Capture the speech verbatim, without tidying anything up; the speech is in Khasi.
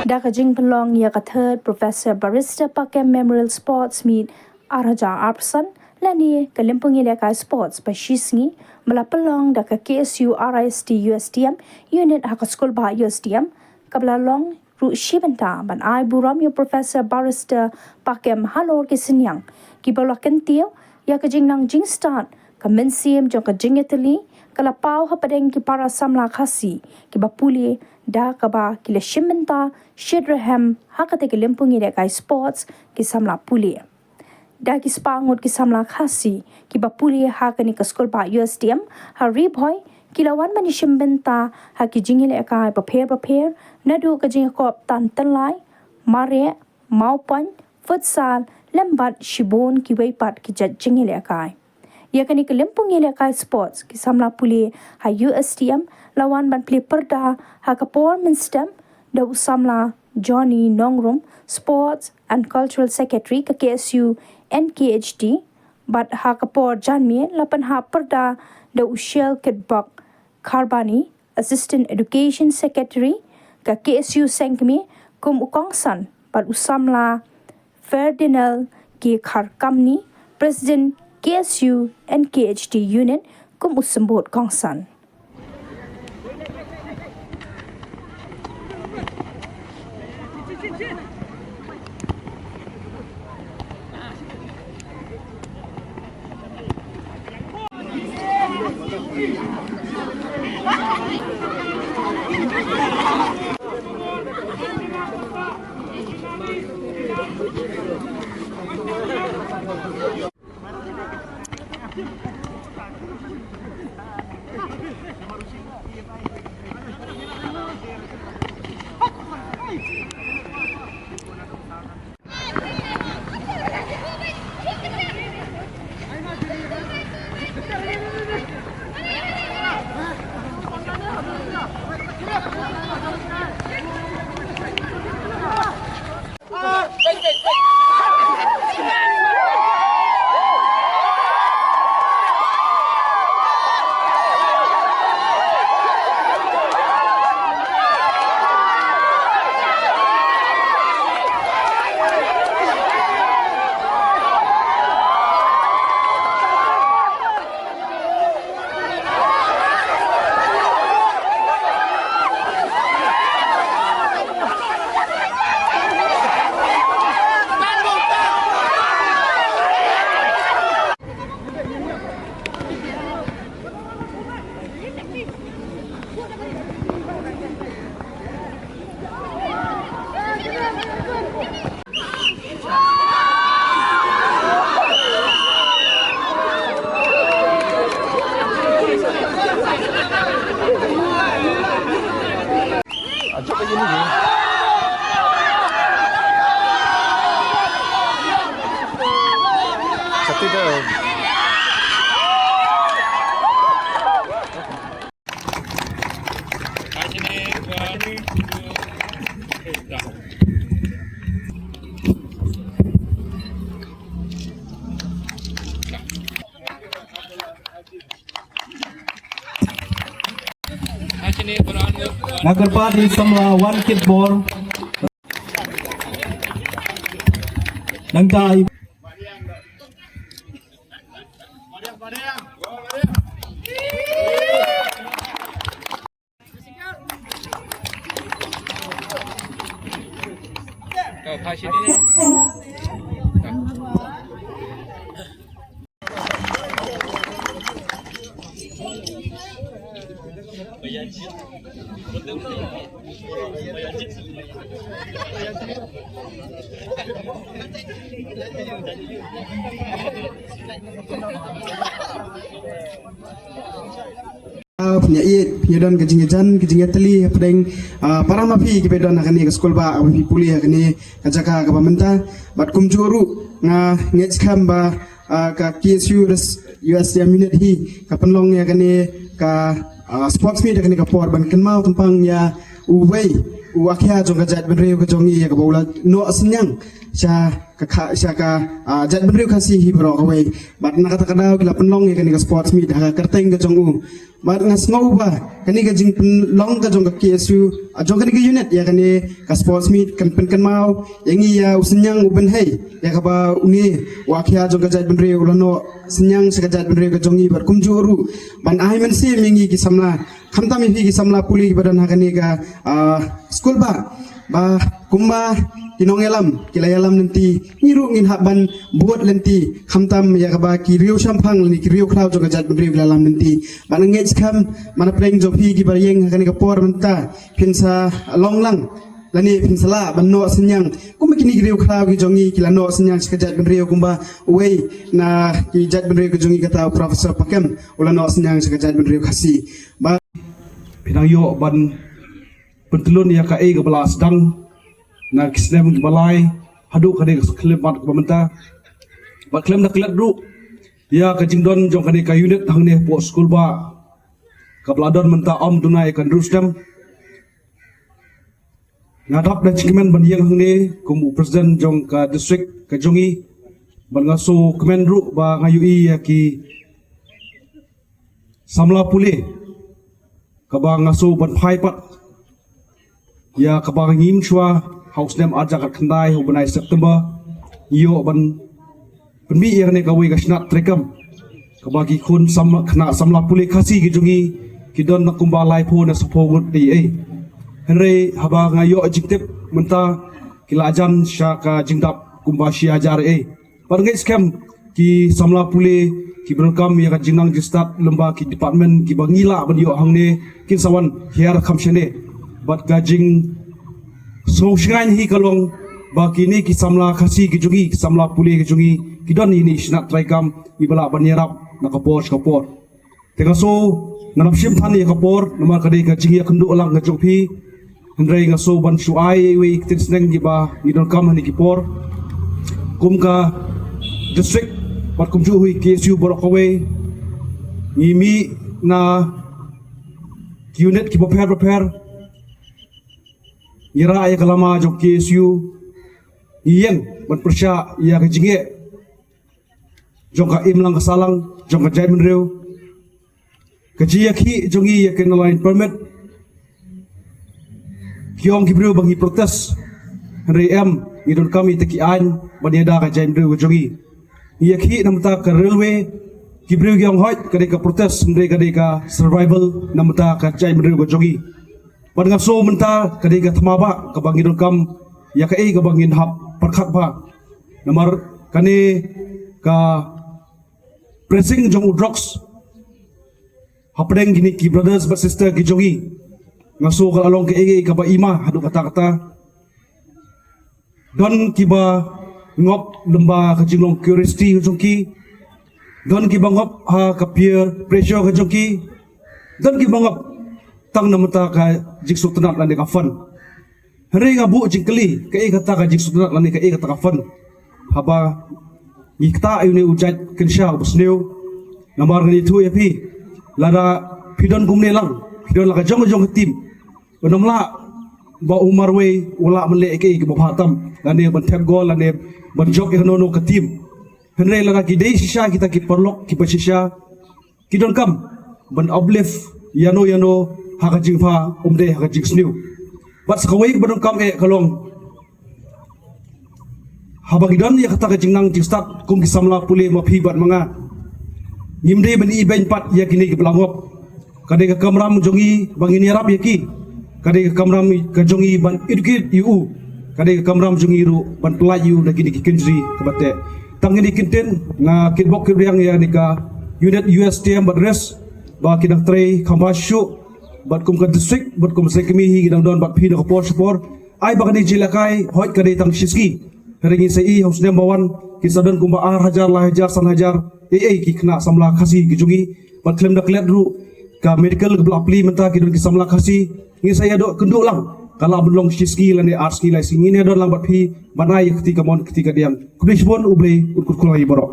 Da ka jingpynlong ïa ka Third Professor Barrister Pakem Memorial Sports Meet ar hajar arphew san, lane ka lympung ïalehkai sports ba shisngi, ba la pynlong da ka K S U R I S D U S T M unit ha ka skulbah U S T M, kaba la long ruh shi bynta ban ai burom ïa u Professor Barrister Pakem halor ki synñiang kiba la kyntiew ïa ka jingnang jingstad, ka mynsiem jong ka jingïatylli, ka la paw hapdeng ki para samla Khasi kiba pule, da kaba ki la shim bynta shitrhem ha katei ka lympung ïalehkai sports ki samla pule. Da ki spah ngut ki samla Khasi kiba pule ha kane ka skulbah U S T M ha Ri Bhoi, ki la wan ban ïashim bynta ha ki jingïalehkai bapher bapher, naduh ka jingïakop tan tyllai, mareh, mawpoiñ, futsal, lem bad shibun kiwei pat ki jait jingïalehkai. Ïa kane ka lympung ïalehkai sports ki samla pule ha U S T M la wan ban plie pyrda ha ka por mynstep da u samla Johnny Nongrum, Sports and Cultural Secretary ka K S U N K H D, bad ha ka por janmiet la pynhap pyrda da u Shel Kitbok Kharbani, Assistant Education Secretary ka K S U Sengkmie, kum u kongsan, bad u samla Ferdinand K Kharkamni, President K S U N K H D Unit, kum u symbud kongsan. Na kyrpad ïa i samla Wan Kitbor. Nangta i Ah, pynïaid, pynïadon ka jingïajan, ka jingïatylli hapdeng, ah, para maphi kiba don ha kane ka skulbah, ba phi pule ha kane ka jaka kaba mynta. Bad kumjuh ruh nga ngeit skhem ba, ah, ka K S U res-, U S T M unit hi ka pynlong ïa kane ka, ah, sports meet ha kane ka por ban kynmaw kynpang ïa uwei u akhia jong ka jaitbynriew ka jong ngi, ïa kaba u la noh synñiang sha ka kha sha ka, ah, jaitbynriew Khasi hi baroh kawei. Bad na kata ka daw ki la pynlong ïa kane ka sports meet ha ka kyrteng ka jong u. Bad nga sngew ba kane ka jingpynlong ka jong ka K S U, ah, jong kane ka unit ïa kane ka sports meet kan pynkynmaw ïa ngi ïa u synñiang u bynhei ïa kaba une u akhia jong ka jaitbynriew u la noh synñiang sha ka jaitbynriew ka jong ngi bad kumjuh ruh ban ai mynsiem ïa ngi ki samla, khamtam ïa phi ki samla pule kiba don ha kane ka, ah, skul ba, ba kumba ki nongïalam ki la ïalam lynti, ngi ruh ngin hap ban bud lynti khamtam ïa kaba ki riew shemphang lane ki riew khraw jong ka jaitbynriew ki la ïalam lynti. Bad nga ngeit skhem ba na pdeng jong phi kiba ïeng ha kane ka por mynta phin sa long lang lane phin sa lah ban noh synñiang kumba kine ki riew khraw ki jong ngi ki la noh synñiang sha ka jaitbynriew kumba uwei na ki jaitbynriew ki jong ngi kata u Professor Pakem u la noh synñiang sha ka jaitbynriew Khasi. Ba phi nang ïoh ban pyntlun ïa kaei kaba la sdang na ki snem kiba lai haduh kane ka khyllipmat kaba mynta. Bad khlem da klet ruh ïa ka jingdon jong kane ka unit hangne hapoh skul ba kaba la don mynta ym duna ïa ka hynriew snem. Nga dap da jingkmen ban ïeng hangne kum u president jong ka district ka jong ngi. Bad nga sngewkmen ruh ba nga ïohi ïa ki samla pule kaba nga sngew ban phai pat ïa kaba ngim shuwa ha u snem arhajar khatkhyndai ha u bnai September. Ïoh ban pynmih ïa kane kawei ka shnat treikam kaba ki khun sam khynnah samla pule Khasi ki jong ngi ki don na kumba laiphew ne saphew ngut ei ei. Hynrei haba nga ïoh jingtip mynta ki la jan sha ka jingdap kumba shi hajar ei ei. Bad nga ngeit skhem ki samla pule kiba donkam ïa ka jingnang jingstad lyngba ki department kiba ngi lah ban ïoh hangne kin sa wan hiar kham shane. Bad ka jingsngewshngaiñ hi ka long ba kine ki samla Khasi ki jong ngi, ki samla pule ki jong ngi ki don ïa ine i shnat treikam iba lah ban ïarap na ka por sha ka por. Te nga sngew ngan ym shim than ïa ka por namar ka dei ka jingïakynduh lang ka jong phi. Hynrei nga sngew ban shu ai iwei i ktien sneng kiba ngi donkam ha kine ki por. Kum ka district bad kumjuh hi K S U baroh kawei ngi mih na ki unit kiba pher bapher. Ngi rah ïa ka lama jong K S U, ngi ïeng ban pyrshah ïa ka jingeh jong ka imlang ka sahlang jong ka jaitbynriew. Ka jingïakhih jong ngi ïa ka Inner Line Permit, ki ong ki briew ba ngi protest, hynrei em, ngi donkam ïa kita ki aiñ ban ïada ka jaitbynriew ka jong ngi. Ngi ïakhih na bynta ka railway, ki briew ki ong hooid ka dei ka protest, hynrei ka dei ka survival na bynta ka jaitbynriew ka jong ngi. Bad nga sngew mynta ka dei ka thma ba kaba ngi donkam ïa kaei kaba ngin hap pyrkhat ba, namar kane ka pressing jong u drugs hapdeng kine ki brothers bad sister ki jong ngi. Nga sngew ka la long kaei kaei kaba ima haduh katta katta. Don kiba ngop lyngba ka jinglong curiosity ka jong ki. Don kiba ngop ha ka peer pressure ka jong ki. Don kiba ngop tang na bynta ka jingsngewtynnat lane ka fun. Hynrei nga buh jingkylli kaei kata ka jingsngewtynnat lane kaei kata ka fun. Haba ngi ktah ïa une u jait kynsha uba sniew. Namar ngan ïathuh ïa phi, lada phi don kumne lang, phi don la ka jong ka jong ka team, u nam lah ba u marwei u lah ban leh kaei kaba bha tam, lane ban thep gol lane ban jop ïa kano kano ka team. Hynrei lada ki dei shisha kita ki paralok kiba shisha, ki donkam ban uplift ïano ïano ha ka jingbha, ym dei ha ka jingsniew. Bad sa kawei kaba donkam eh ka long, haba ngi don ïa kata ka jingnang jingstad kum ki samla pule ma phi bad ma nga, ngim dei ban ibeiñ pat ïa kine kiba la ngop. Ka dei ka kamram jong ngi ba ngin ïarap ïa ki. Ka dei ka kamram ka jong ngi ban educate ïa u. Ka dei ka kamram jong ngi ruh ban pyllait ïa u na kine ki kynjri kaba teh. Tang kine ki ktien, nga kitbok kitrwiang ïa kane ka unit U S T M bad rest ba ki dang trei kham bha shuh, bad kum ka district bad kum ka seng kmie hi ki dang don bad phi na ka por sha por. Ai ba kane ka jingïalehkai hooid ka dei tang shi sngi, hynrei ngin sa ïohi ha u snem ba wan kin sa don kumba ar hajar, lai hajar, san hajar ei ei ki khynnah samla Khasi ki jong ngi. Bad khlem da klet ruh ka medical kaba la plie mynta ki don ki samla Khasi. Ngin sa ïakynduh kynduh lang, ka lah ban long shi sngi lane ar sngi lai sngi, ngin ïadon lang bad phi ban ai ïa ka kti kamon ka kti kadiang. Khublei shibun, U Blei un kyrkhu ïa ngi baroh.